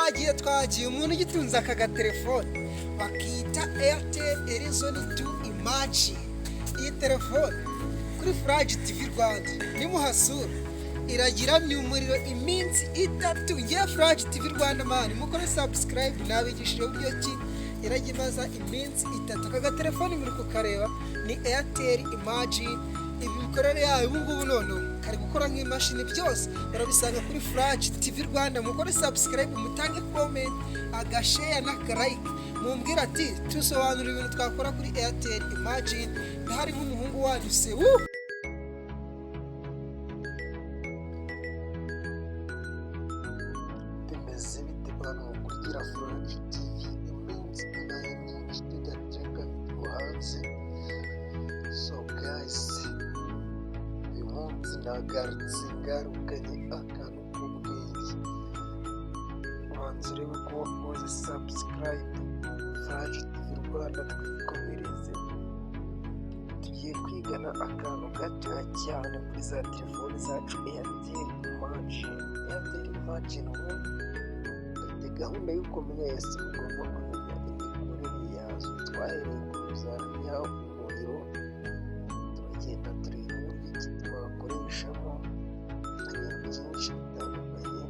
Twagiye, twagiye. Umuntu ugitunze aka gatelefone bakita Airtel Horizon 2 Imagine, iyi telefone kuri Furaji TV Rwanda nimuhasura iragiramye umuriro iminsi 3. Ngiye Furaji TV Rwanda, man, mukore subscribe. Nabigishije uburyo ki irajya imaza iminsi 3. Aka gatelefone muri kukareba ni Airtel Imagine. Imikorere yayo ubu ngubu noneho kari gukora nk'imashini. Byose barabisanga kuri Furaji TV Rwanda. Mukore subscribe, mutange comment, agashare n'akalike, mumbwire ati tusobanura ibintu twakora kuri Airtel Imagine. Ndahari nk'umuhungu wanyu se wuu. Bimeze bite, bantu mukurikira Furaji TV? Iminsi ibaye myinshi tudateka video hanze. So guys, uyu munsi nagarutse, ngarukanye akantu k'ubwenge. Ubanza urebe ko wakoze subscribe. Furaji TV Rwanda, twikomereze. Tugiye kwigana akantu gatoya cyane kuri za telefoni zacu Airtel Imagine. Airtel Imagine, ubundi dufite gahunda y'uko mwese mugomba kumenya imikorere yazo. Twahereye ku kuzamya umuriro, turagenda tureba uburyo ki twakoreshamo ibintu byinshi bitandukanye.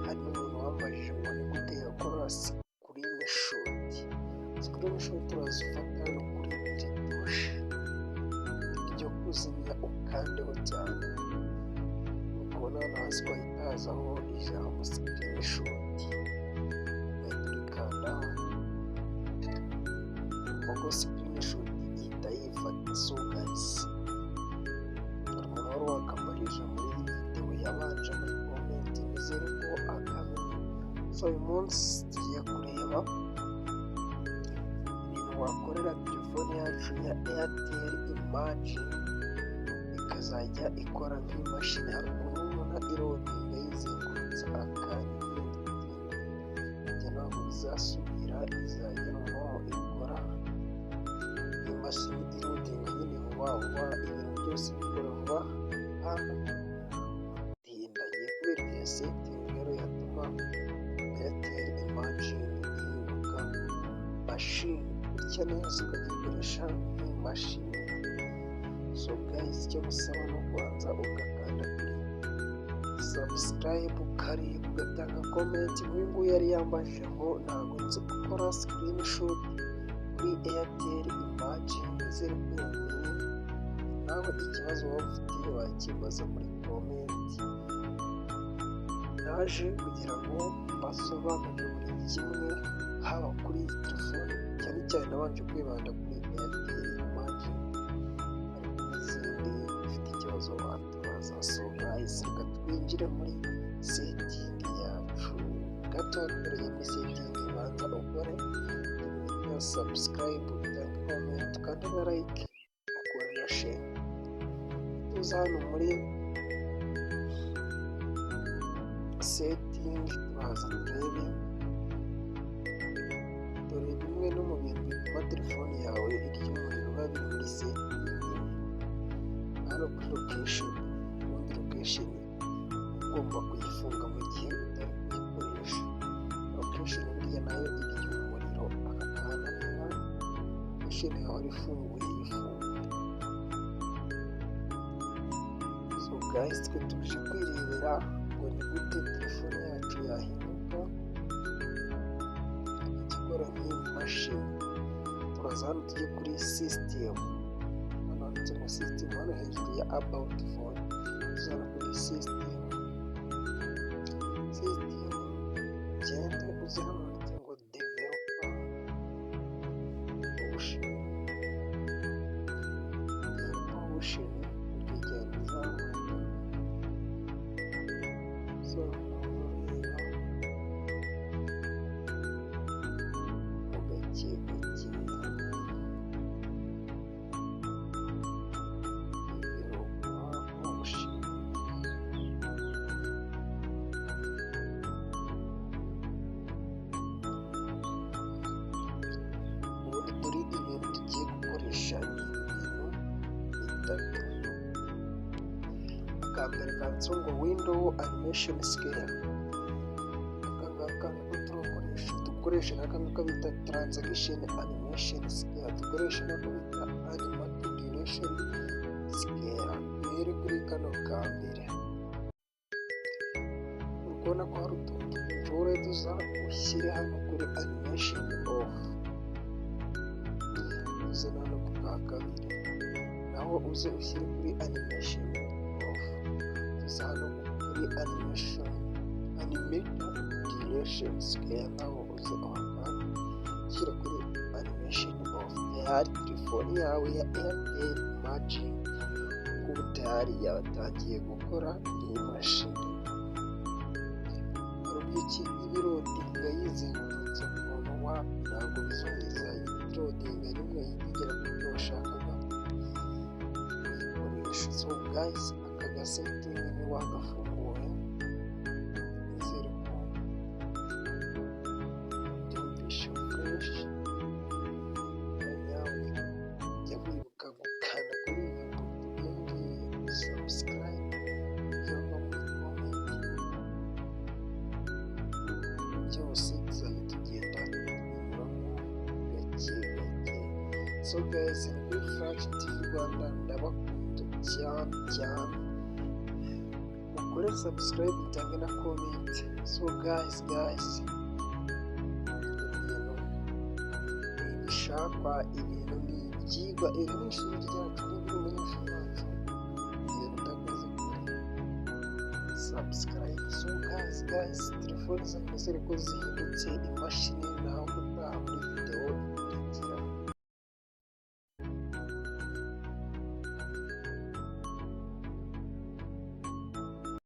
Hari n'umuntu wambajije ngo ni gute yakora screenshot. Screenshot uraza ufata hano kuri iri tushe ryo kuzimya, ukandeho cyane, ukabona hano hasi ko hahita hazaho ijambo screenshot, ugahita urikandaho, ubwo screenshot ihita yifata. So guys, hari umuntu wari wakambajije muri video yabanje muri comment, nizere ko akamenye. So uyu munsi tugiye kureba ibintu wakorera telefone yacu ya Airtel Imagine ikazajya ikora nk'imashini. Hari ukuntu ubona iloadinga yizengurutsa akanya igenda itinda. Ibyo ntabwo bizasubira, izajya noneho ikora imashini, iloadinga nyine vuba vuba, ibintu byose bikora vuba hano gutinda. Ngiye kubereka iyo setting rero yatuma Airtel Imagine ihinduka mashini gutya neza, ukagikoresha nk'imashini. So guys, icyo musaba ni ukubanza ugakanda kuri subscribe, ukareba, ugatanga comment. Nk'uyu nguyu yari yambajije ngo ntabwo nzi gukora screenshot kuri Airtel Imagine. Nizere ko yamenye. Nawe ikibazo waba ufite wakibaza muri comment. Naje kugira ngo mbasobanurire buri kimwe, haba kuri iyi telefone, cyane cyane nabanje kwibanda kuri Airtel Imagine, ariko n'izindi ufite ikibazo watubaza. So guys, reka twinjire muri setting yacu gato. Turajya muri setting, banza ukore ibintu bya subscribe, utange comment, ukande na like, ukore na share. Tuza hano muri setting, turaza turebe. Dore bimwe no mu bintu bituma telefone yawe irya umuriro biba biri muri setting. Hano kuri location, ubundi location ugomba kuyifunga mu gihe utari kuyikoresha. Location burya nayo irya umuriro. Aka kantu, niba location yawe ifunguye, yifunge. So guys, twe tuje kwirebera ngo ni gute telefone yacu yahinduka ikora nk'imashini. Turaza hano tujye kuri system. Hano handitse ngo system, hano hejuru ya about phone. Tuza hano kuri system. System, ugende uze hano handitse ngo developer option. Developer option, ukagenda uzamuka, uzamuka ureba mu gake gakeya. Developer option, ubundi dore ibintu tugiye gukoresha ni ibintu bitatu. Akambere kanditseho ngo window animation scale. Dukoresha n'aka ngaka bita transaction animation scale, dukoresha n'ako bita animator duration scale. Duhere kuri kano ka mbere. Uri kubona ko hari utuntu twinshi. Wowe urahita uza ushyire hano kuri animation off, uze na hano ku ka kabiri naho uze ushyire kuri animation off, tuze hano kuri animation animator duration scale, naho uze uhakande, ushyire kuri animation off. Tayari telefoni yawe ya Airtel Imagine ubu tayari yatangiye gukora nk'imashini. Hari uburyo ki iba iloadinga yizengurutse ukuntu, wapi, ntabwo bizongera. Iloadinga rimwe ihita igera ku byo washakaga kuyikoresha. So guys, aka gasetting ni wagafunguye, nizere ko byumvishe fresh. Nyamuneka jya wibuka gukanda kuri iyi buto iyo ngiyi subscribe cyangwa muri comment, byose tuzajya tugenda tubinyuramo gake gake. So guys, ni kuri Flash TV Rwanda, ndabakunda cyane cyane. Mukore subscribe, mutange na comment. So guys, ibintu ni ibishakwa, ibintu ni ibyigwa. Iri ni ishuri ryacu. Niba uri umunyeshuri wacu, ugenda udakoze kuri subscribe. So guys, telefoni zanyu nizere ko zihindutse imashini. Naho ubutaha.